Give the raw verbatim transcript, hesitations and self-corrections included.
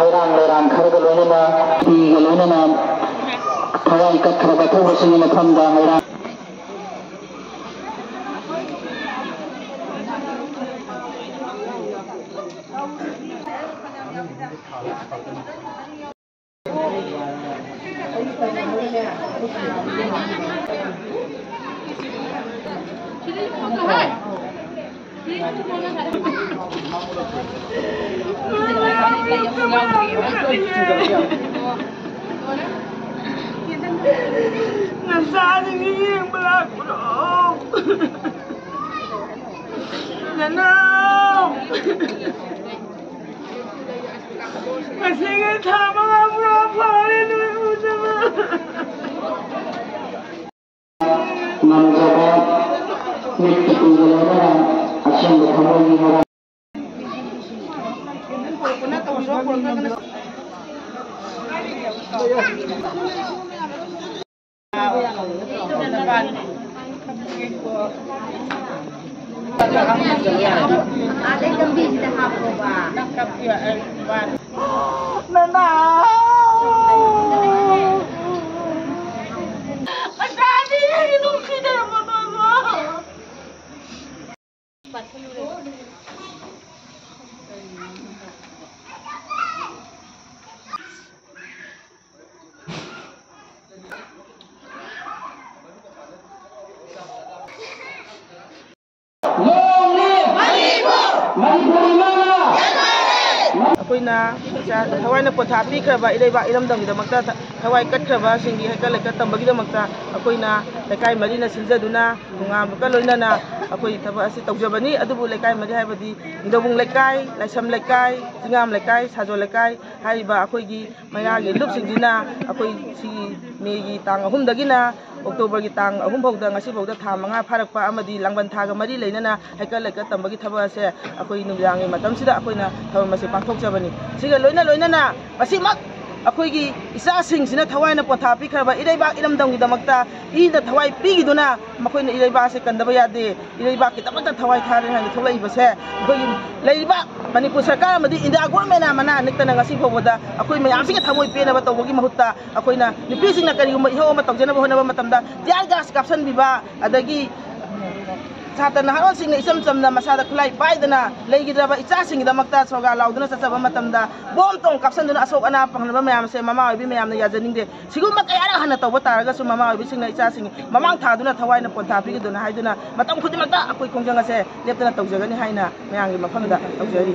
ꯍꯩꯔꯥꯡ ꯂꯩꯔꯥꯡ ꯈꯔꯒ ꯂꯣꯏꯅꯅ ꯐꯤꯒ ꯂꯣꯏꯅꯅ ꯊꯋꯥꯏ ꯀꯠꯈ꯭ꯔꯕ ꯊꯧꯕꯁꯤꯡꯒꯤ ꯃꯐꯝꯗ ꯍꯩꯔꯥꯡ ꯉꯁꯥꯗꯒꯤ ꯌꯦꯡꯕ ꯂꯥꯛꯄ꯭ꯔꯣ? ꯅꯅꯥꯎ! ꯉꯁꯤꯒꯤ ꯊꯥ ꯃꯉꯥ ꯄꯨꯔꯥ ꯐꯥꯔꯦ ꯅꯣꯏ ꯎꯗꯕ꯫ ꯉꯝꯖꯕ ꯃꯤꯠꯀꯤ ꯎꯕ ꯂꯣꯏꯅꯅ ꯑꯁꯦꯡꯕ ꯊꯃꯣꯏꯒꯤ ꯃꯔꯥꯜ꯫ Long live! ꯃꯅꯤꯄꯨꯔ ꯏꯃꯥꯅ! ꯑꯩꯈꯣꯏꯅ ꯊꯋꯥꯏꯅ ꯄꯣꯊꯥ ꯄꯤꯈ꯭ꯔꯕ ꯏꯔꯩꯕꯥꯛ ꯏꯔꯝꯗꯝꯒꯤꯗꯃꯛꯇ ꯊꯋꯥꯏ ꯀꯠꯈ꯭ꯔꯕꯁꯤꯡꯒꯤ ꯍꯩꯀꯠ ꯂꯩꯀꯠ ꯇꯝꯕꯒꯤꯗꯃꯛꯇ ꯑꯩꯈꯣꯏꯅ ꯂꯩꯀꯥꯏ ꯃꯔꯤꯅ ꯁꯤꯟꯖꯗꯨꯅ ꯈꯣꯡꯉꯥꯝꯕꯒ ꯂꯣꯏꯅꯅ ꯑꯩꯈꯣꯏ ꯊꯕꯛ ꯑꯁꯤ ꯇꯧꯖꯕꯅꯤ꯫ ꯑꯗꯨꯕꯨ ꯂꯩꯀꯥꯏ ꯃꯔꯤ ꯍꯥꯏꯕꯗꯤ ꯅꯤꯡꯊꯧꯕꯨꯡ ꯂꯩꯀꯥꯏ, ꯂꯥꯏꯁ꯭ꯔꯝ ꯂꯩꯀꯥꯏ, ꯆꯤꯡꯉꯥꯝ ꯂꯩꯀꯥꯏ, ꯁꯥꯖꯣꯜ ꯂꯩꯀꯥꯏ ꯍꯥꯏꯔꯤꯕ ꯑꯩꯈꯣꯏꯒꯤ ꯃꯩꯔꯥꯒꯤ ꯂꯨꯞꯁꯤꯡꯁꯤꯅ ꯑꯩꯈꯣꯏ ꯁꯤꯒꯤ ꯃꯦꯒꯤ ꯇꯥꯡ ꯑꯍꯨꯝꯗꯒꯤꯅ ꯑꯣꯛꯇꯣꯕꯔꯒꯤ ꯇꯥꯡ ꯑꯍꯨꯝ ꯐꯥꯎꯗ, ꯉꯁꯤ ꯐꯥꯎꯗ ꯊꯥ ꯃꯉꯥ ꯐꯥꯔꯛꯄ ꯑꯃꯗꯤ ꯂꯥꯡꯕꯟ ꯊꯥꯒ ꯃꯔꯤ ꯂꯩꯅꯅ ꯍꯩꯀꯠ ꯂꯩꯀꯠ ꯇꯝꯕꯒꯤ ꯊꯕꯛ ꯑꯁꯦ ꯑꯩꯈꯣꯏ ꯅꯨꯃꯤꯗꯥꯡꯒꯤ ꯃꯇꯝꯁꯤꯗ ꯑꯩꯈꯣꯏꯅ ꯊꯧꯔꯝ ꯑꯁꯤ ꯄꯥꯡꯊꯣꯛꯆꯕꯅꯤ꯫ ꯁꯤꯒ ꯂꯣꯏꯅ ꯂꯣꯏꯅꯅ ꯃꯁꯤꯃꯛ ꯑꯩꯈꯣꯏꯒꯤ ꯏꯆꯥꯁꯤꯡꯁꯤꯅ ꯊꯋꯥꯏꯅ ꯄꯣꯟꯊꯥ ꯄꯤꯈ꯭ꯔꯕ ꯏꯔꯩꯕꯥꯛ ꯏꯔꯝꯗꯝꯒꯤꯗꯃꯛꯇ ꯏꯅ ꯊꯋꯥꯏ ꯄꯤꯈꯤꯗꯨꯅ ꯃꯈꯣꯏꯅ ꯏꯔꯩꯕꯥꯛꯁꯦ ꯀꯟꯗꯕ ꯌꯥꯗꯦ, ꯏꯔꯩꯕꯥꯛꯀꯤꯗꯃꯛꯇ ꯊꯋꯥꯏ ꯊꯥꯔꯦ ꯍꯥꯏꯅ ꯊꯣꯛꯂꯛꯏꯕꯁꯦ ꯑꯩꯈꯣꯏꯒꯤ ꯂꯩꯔꯤꯕ ꯃꯅꯤꯄꯨꯔ ꯁꯔꯀꯥꯔ ꯑꯃꯗꯤ ꯏꯟꯗꯤꯌꯥ ꯒꯣꯔꯃꯦꯟꯅ ꯃꯅꯥ ꯅꯤꯛꯇꯅ ꯉꯁꯤ ꯐꯥꯎꯕꯗ ꯑꯩꯈꯣꯏ ꯃꯌꯥꯝꯁꯤꯒꯤ ꯊꯃꯣꯏ ꯄꯦꯟꯅꯕ ꯇꯧꯕꯒꯤ ꯃꯍꯨꯠꯇ ꯑꯩꯈꯣꯏꯅ ꯅꯨꯄꯤꯁꯤꯡꯅ ꯀꯔꯤꯒꯨꯝꯕ ꯏꯍꯧ ꯑꯃ ꯇꯧꯖꯅꯕ ꯍꯣꯠꯅꯕ ꯃꯇꯝꯗ tear gas ꯀꯥꯞꯁꯤꯟꯕꯤꯕ, ꯑꯗꯒꯤ ꯁꯥꯇ꯭ꯔ ꯅꯍꯥꯔꯣꯜꯁꯤꯡꯅ ꯏꯆꯝ ꯆꯝꯅ ꯃꯁꯥꯗ ꯈꯨꯠꯂꯥꯏ ꯄꯥꯏꯗꯅ ꯂꯩꯈꯤꯗ꯭ꯔꯕ ꯏꯆꯥꯁꯤꯡꯒꯤꯗꯃꯛꯇ ꯁꯣꯔꯒꯥ ꯂꯥꯎꯗꯨꯅ ꯆꯠꯆꯕ ꯃꯇꯝꯗ ꯕꯣꯝ ꯇꯣꯡ ꯀꯥꯞꯁꯤꯟꯗꯨꯅ ꯑꯁꯣꯛ ꯑꯅꯥ ꯐꯪꯂꯕ ꯃꯌꯥꯝꯁꯦ ꯃꯃꯥ ꯑꯣꯏꯕꯤ ꯃꯌꯥꯝꯅ ꯌꯥꯖꯅꯤꯡꯗꯦ꯫ ꯁꯤꯒꯨꯝꯕ ꯀꯌꯥꯔꯛ ꯍꯟꯅ ꯇꯧꯕ ꯇꯥꯔꯒꯁꯨ ꯃꯃꯥ ꯑꯣꯏꯕꯤꯁꯤꯡꯅ ꯏꯆꯥꯁꯤꯡ ꯃꯃꯥꯡ ꯊꯥꯗꯨꯅ ꯊꯋꯥꯏꯅ ꯄꯣꯟꯊꯥ ꯄꯤꯒꯗꯨꯅ ꯍꯥꯏꯗꯨꯅ ꯃꯇꯝ ꯈꯨꯗꯤꯡꯃꯛꯇ ꯑꯩꯈꯣꯏ ꯈꯣꯡꯖꯪ ꯑꯁꯦ ꯂꯦꯞꯇꯅ ꯇꯧꯖꯒꯅꯤ ꯍꯥꯏꯅ ꯃꯌꯥꯝꯒꯤ ꯃꯐꯝꯗ ꯇꯧꯖꯔꯤ꯫